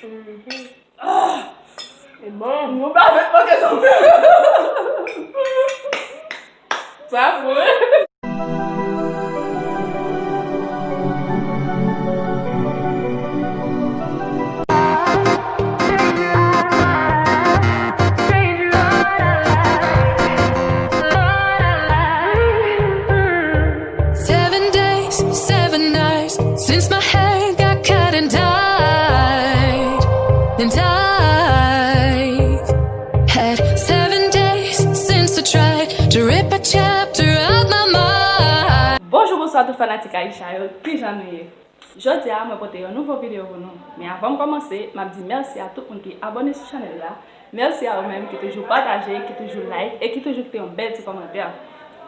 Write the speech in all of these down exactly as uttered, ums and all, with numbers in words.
Mhm. Ah! E bon. Nou pa fèt manke sa. Sa vre. Seven days, seven nights since my head got cut and dyed, and I've had seven days since I tried to rip a chapter out my mind. Bonjou, bonswa tout fanatik Aisha yo, kijan nou ye? Jodi a, mwen pote yon nouvo videyo pou nou. Men avan m kòmanse, m ap di mèsi a tout moun ki abòne sou chanèl la. Mèsi a ou menm ki toujou pataje, ki toujou like e ki toujou kite yon bèl ti kòmantè.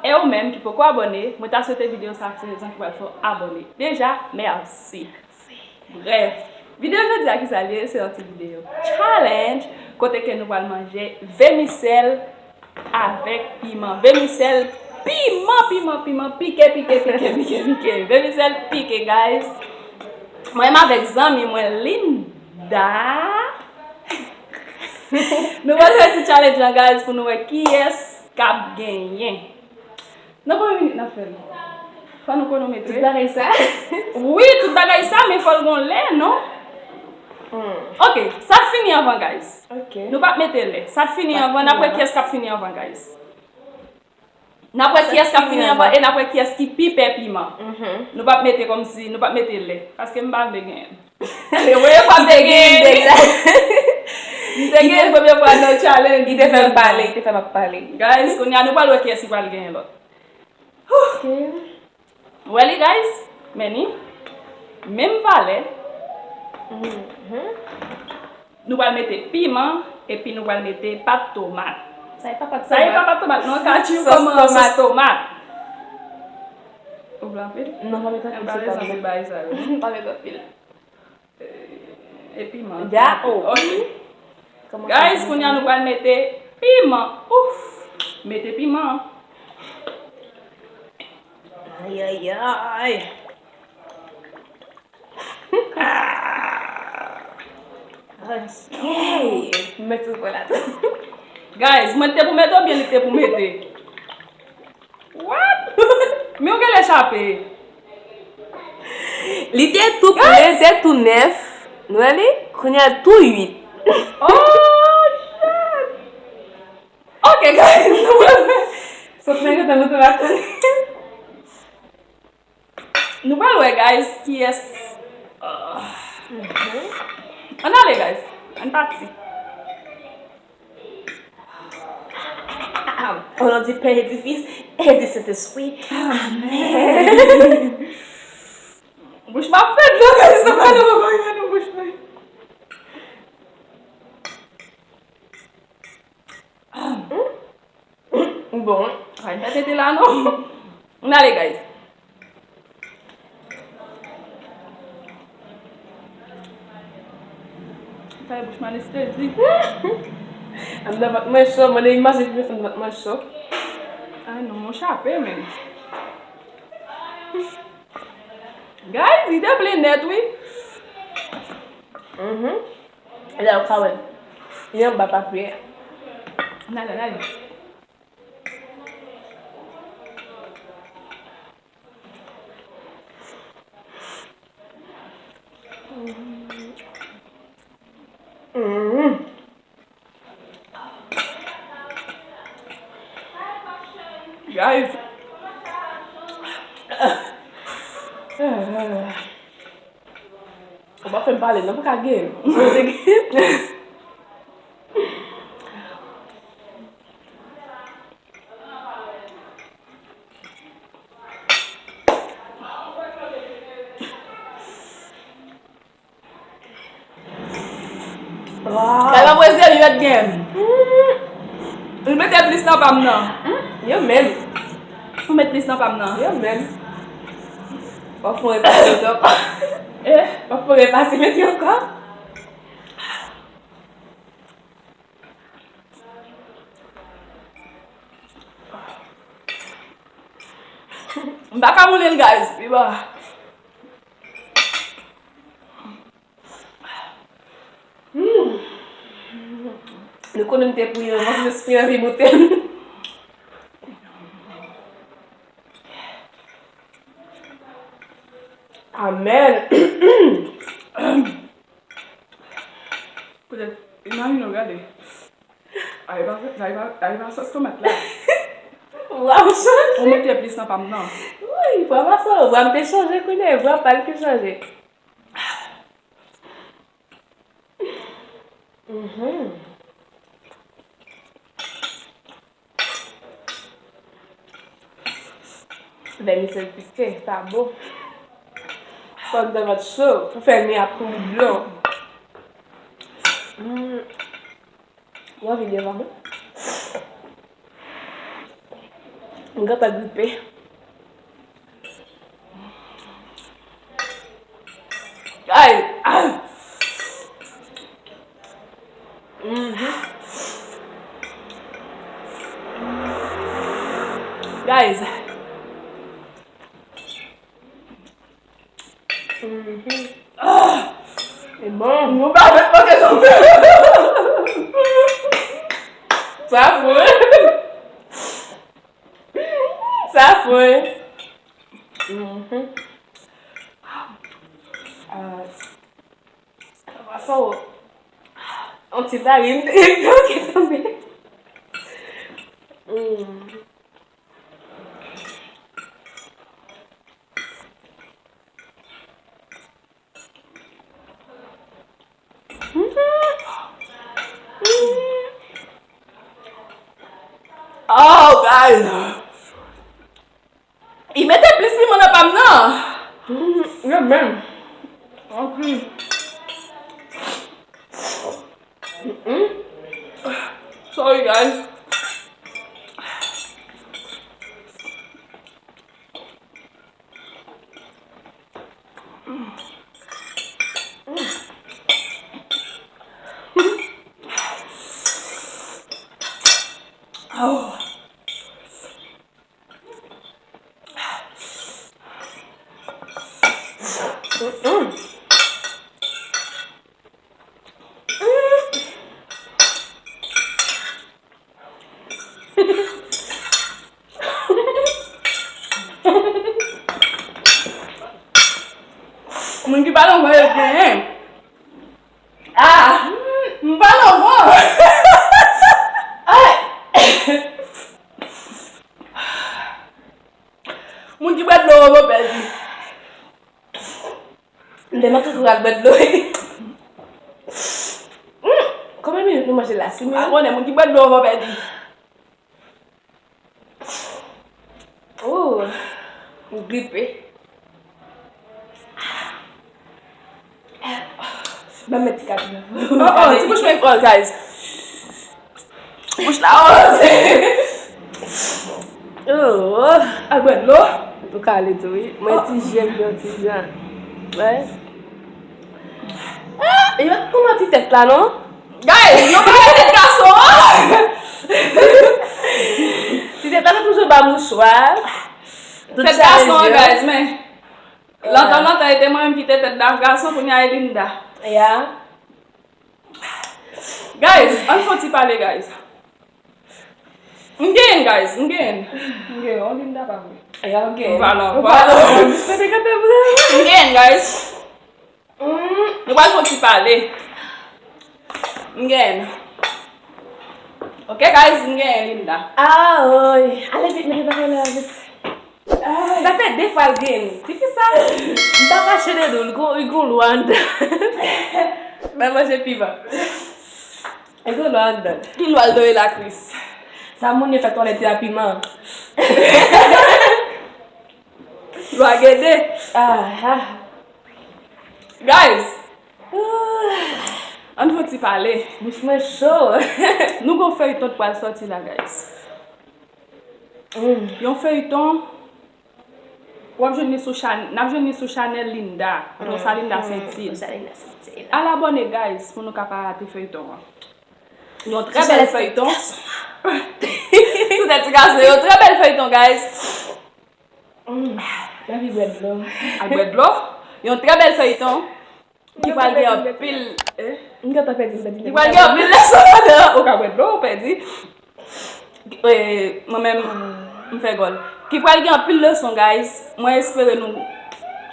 E ou menm ki poko abòne, mwen ta swete videyo sa se rezon ki pral fè w abòne. Deja, mèsi. Brèf, videyo jodi a ki sa l ye, se yon ti videyo challenge kote ke nou pral manje vèmisèl avèk piman. Vèmisèl, piman, piman, piman, pike, pike, pike, pike, pike. Vèmisèl pike, guys. Mwen menm avèk zanmi mwen, Linda. Nou pral fè ti challenge lan, guys, pou nou wè kiyès k ap genyen. Nan konbyen minit n ap fè l? Fò nou konometre. Tout bagay sa? Wi, tout bagay sa, men fò l gon lè, non? Hmm. Ok, sa t fini anvan, guys. Ok. Nou p ap mete lè. Sa t fini anvan, n ap wè kiyès k ap fini anvan, guys. N ap wè kiyès k ap fini anvan e n ap wè kiyès ki pi pè piman. Mhm. Nou p ap mete kòmsi, nou p ap mete lè. Paske m pa vle genyen. Premye fwa m te genyen deja. M te genyen premye fwa nan challenge. Li te fè m pale, li te fè m ap pale. Guys, kounye a nou pral wè kiyès ki pral genyen lòt. Ok. Wè li, guys? Men ni menm valè. Mhm. Nou pral mete piman, epi nou pral mete pat tomat. Sa e pa pat tomat. Sa e pa pat tomat, non, sa se sos tomat. Sos tomat. Ou vle anpil? Non, pa met anpil, se pa bon. Bagay sa yo. Pa met anpil. E piman. Ja, oh. Ok. Guys, kounye a nou pral mete piman. Ouf! Mete piman. Ay, ay, ay. Ok. Mete sou la. Guys, mwen te pou mete oubyen li te pou mete? What? Men w genlè chape. Li te tou plen, te tou nèf. Nou wè li? Kounye a l tou uit. Oh, shit. Ok, guys. Sot nan gentan nou te la tande. Nou pral wè, guys, kiyès. Ann ale, guys. Ann pati. O non di Pè Edifis, Edi Sentespri. Amèn. Bouch m ap fè dlo, guys. Sa pa nan mwen nan bouch mwen. Bon. Ay, pa tete la, non. Ann ale, guys. Sa e bouch m anestezi. Anndan vant mwen cho, mwen de imaje ki fè vant mwen cho. Ay non, mwen chape, men. Guys, li te plen nèt, wi. Mhm. Lè w ka wè. Li anba papye. Ann ale, ann ale. Mhm. Guys. Ou pa fè m pale, non, pou ka gen. Wow. Gade apre serye gen. Ou mete plis nan pa m nan. Hmm? Yo menm. Ou met plis nan pa m nan. Yo menm. W ap fè yon repase ankò. Eh? W ap fè yon repase mete ankò. M pa ka moulen l, guys. Pi ba. Guys, Yo konnen m te priye anvan, se jis pou yo vin moute m. Amèn. Poutèt, imajine w gade. Ay pa, ay pa, ay pa sòs tomat la. Waw, chanje. Ou mete plis nan pa m nan. Wi, vwa pa sa, vwa m te chanje kounye, vwa pa l ki chanje. Mhm. Vèmisèl pike, sa bon. Fò m te mèt cho pou fè men ap kouri dlo. Mm. Ou anvi devan mwen? M gentan gripe. Ay! Ah! Mhm. Guys. Mhm. Ah! E bon. Nou pa fèt manke tonbe. Sa fre. Sa fre. Mhm. Ah. Sa w, yon ti larim te tonbe. Mm. Mm. Mm. Oh, guys. Li mete plis piman nan pa m nan. Mm, yo menm. Ok. Mm-mm. Sorry, guys. Oh. Mm-mm. Moun ki pa nan kò yo genyen. Ah, m pa nan kò. Ay. Moun ki bwè dlo yo pèdi. M te manke koral bwè dlo. Hmm, konbyen minit nou manje la? Sis minit? A konnen moun ki bwè dlo yo pèdi. Oh, m gripe. Ban m met ti kati nan. Oh, oh, ti bouch mwen kòl, guys. Bouch la, oh. Oh, al bwè dlo. Ou ka ale tou, wi. Mwen ti jèm, yon ti jan. Wè. Ah, yo kouman ti tèt la, non? Guys, nou pa wè tèt gason an. Ti tèt la, nou toujou ba mouchwa. Tèt gason an, guys, men. Lontan, lontan, e te mwen menm ki te tèt da gason, kounye a e Linda. Yeah. Guys, ann fè yon ti pale, guys. M genyen, guys, m genyen. M genyen, yon Linda pa vre. Yeah, m genyen. Ou pale ankò. M genyen, guys. Mm, nou pral fè yon ti pale. M genyen. Ok, guys, m genyen Linda. Ah, oy. Ale vit, mete bagay la vit. Ay. Sa fè de fwa l genyen. Se ki sa? M pa kache de nou, li gon, li gon lwa anndan. Mwen manje piman. Li gon lwa anndan. Ki lwa l doye la, Chris? Sa moun yo fè twalèt yo a piman. Lwa gede. Ah, ah. Guys, ann fè yon ti pale. Bouch mwen cho. Nou gon feyton k pral sòti la, guys. Mm. Yon feyton, w ap jwenn li sou chan-, n ap jwenn li sou chanèl Linda. Non, sa Linda Saintil. Sa Linda Saintil. Al abòne, guys, pou nou ka pa rate feyton an. Yon trè bèl feyton. Sou tèt ti gason, yon trè bèl feyton, guys. Mm, m anvi bwè dlo. Al bwè dlo. Yon trè bèl feyton. Ki pral gen anpil, eh? M gentan pèdi, m pèdi. Ki pral gen anpil leson ladan, ou ka bwè dlo, ou pèdi. Eh, mwen menm, m fè gòl. Ki pral gen anpil leson, guys. Mwen espere nou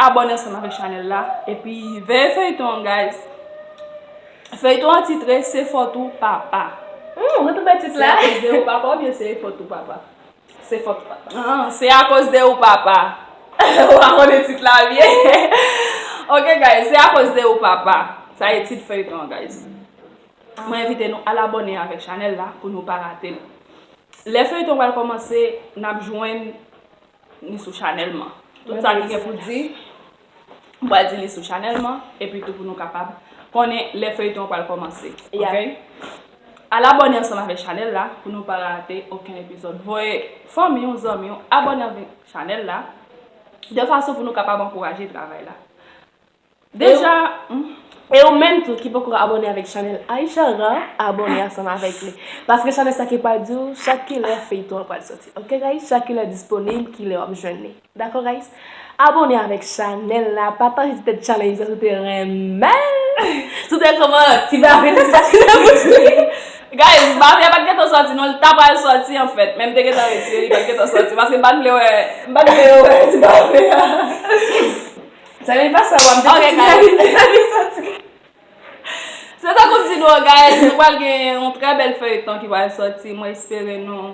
abòne ansanm avèk chanèl la. Epi, veye feyton an, guys. Feyton an titre Se fòt ou papa. Hmm, ou te bay tit la? Se akoz de ou papa oubyen se fòt ou papa? Se fòt ou papa. Ah, se akoz de ou papa. Ou pa konnen tit la byen. Ok, guys, se akoz de ou papa. Sa e tit feyton an, guys. Mwen envite nou al abòne avèk chanèl la pou nou pa rate l. Lè feyton pral kòmanse, n ap jwenn li sou chanèl mwen. Tout sa ki gen pou di, m pral di li sou chanèl mwen, epi tou pou nou kapab konnen lè feyton pral kòmanse. Ok? Al abòne ansanm avèk chanèl la pou nou pa rate okenn epizòd. Voye fanmi w, zanmi w, abòne avèk chanèl la, de fason pou nou kapab ankouraje travay la. Deja, hmm? E ou menm tou ki poko abòne avèk chanèl Aishara, abòne ansanm avèk li. Paske chanèl sa ki pral di w chak kilè feyton an pral soti. Ok, guys? Chak kilè disponib, kilè w ap jwenn li. Dakò, guys? Abòne avèk chanèl la, pataje ti tèt challenge sa si w te renmen l. Si w te kòman ti bafe te soti nan bouch li. Guys, bafe a pa t gentan soti non, li ta pral soti anfèt. Men m te gentan retire li, li pa t gentan soti. Paske m pa t vle wè, m pa t vle yo wè ti bafe a. Sa vin pase w ap dekontinye avèk sa. Se tankou m di nou an, guys, nou pral gen yon trè bèl feyton ki pral soti. Mwen espere nou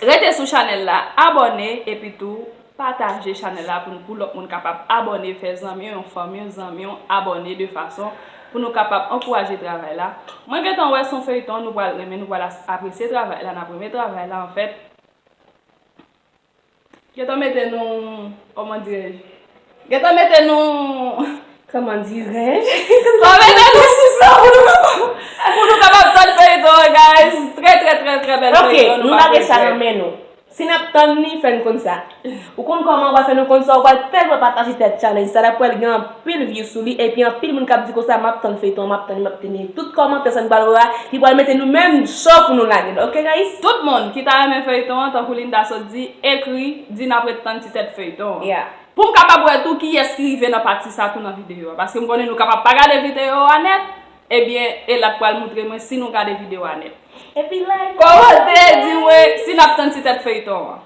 rete sou chanèl la, abòne, epi tou pataje chanèl la pou, pou lòt moun kapab abòne, fè zanmi w, yon fanmi w, zanmi w abòne de fason pou nou kapab ankouraje travay la. Mwen gentan wè se yon feyton nou pral renmen, nou pral as-, apresye travay la, n ap renmen travay la anfèt. Gentan mete nou, kòman dirèj? Gentan mete nou, kòman dirèj? Gentan mete nou sou sa pou nou kapab, pou nou kapab tann feyton an, guys. Trè, trè, trè, trè bèl feyton. Ok, nou lage sa nan men nou. Si n ap tann li, fè n konn sa. Ou konn kòman ou pral fè nou konn sa, ou pral tèlman pataje tèt challenge sa, l ap pral gen anpil view sou li, epi anpil moun k ap di konsa, "M ap tann feyton, m ap tann, m ap tann." Tout kòmantè sa nou pral wè a, li pral mete nou menm cho pou nou lage l. Ok, guys? Tout moun ki ta renmen feyton an, tankou Linda sot di, ekri, di n ap ret tann ti tèt feyton an. Yeah. Pou m kapab wè tou kiyès ki rive nan pati sa tou nan videyo a. Paske m konnen nou kapab pa gade videyo a nèt, ebyen, Elat pral moutre mwen si nou gade videyo a nèt. Epi like. Kòmante, di mwen si n ap tann ti tèt feyton an.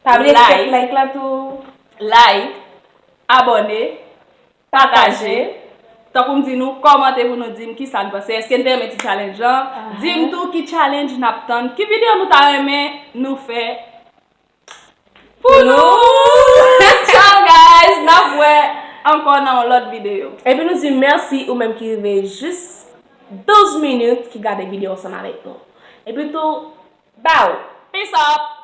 Pa bliye ti tèt like la tou. Like, abòne, pataje. Tankou m di nou, kòmante pou nou di m kisa n panse. Èske n te renmen ti challenge lan? Di m tou ki challenge n ap tann. Ki videyo nou ta renmen nou fè pou nou? Ciao, guys! N ap wè ankò nan yon lòt videyo. Epi nou di mèsi ou menm ki rive jis douz minit ki gade videyo ansanm avèk nou. Epi tou, bow! Peace up!